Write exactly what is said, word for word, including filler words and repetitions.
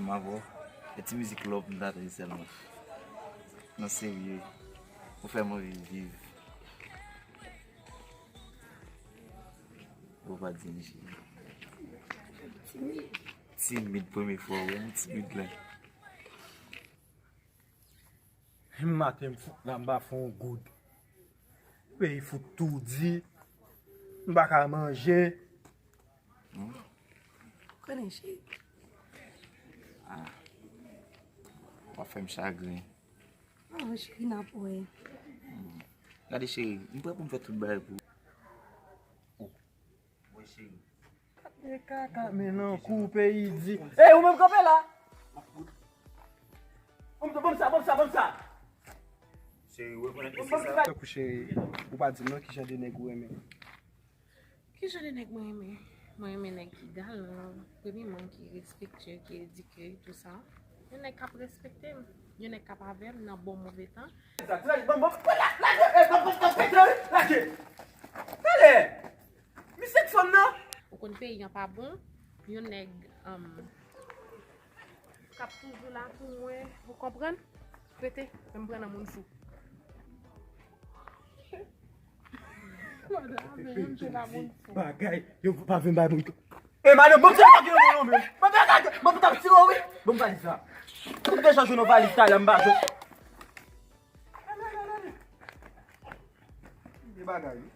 M avè w, e ti mizik love m ta tande sèlman. Non, serye, ou fè m anvi viv. Ou pa di m cheri. Timid premye fwa, wi, m timid la. Maten m fout la, m pa fè yon goud. Peyi fout toudi. M pa ka manje. Konnen, cheri. Ah. W ap fè m chagren. Oh, cheri, n ap wè. Gade, cheri, m prè pou m fè tout bagay pou ou. Wi, cheri. Gade kaka, men nan kou peyi di. Ey, ou menm kanpe la! Ban m, ban m sa, ban m sa, ban m sa! Cheri, ou rekonèt ke se sa. Tankou cheri, ou pa di m non ki jan de nèg ou renmen. Ki jan de nèg mwen renmen? Mwen renmen nèg ki galan, premyeman ki respektye, ki edike, tou sa. Yon nèg k ap respekte m, yon nèg k ap avè m nan bon move tan. Lage, lage, lage, lage. Talè! Misye k fanm nan? Ou konn peyi an pa bon, yon nèg, um, k ap toujou la pou mwen, ou konprann? Rete, men m pran nan moun fou. Madanm, men m te nan moun fou. Bagay, yo pa vin bay moun. E madanm, bon, se pa gen moun, men. Bon, bagay, bon, pou ta tire, wi. Bon, valiz la. Ou deja jwenn yon valiz talè, m pa jwenn. Gen bagay, wi.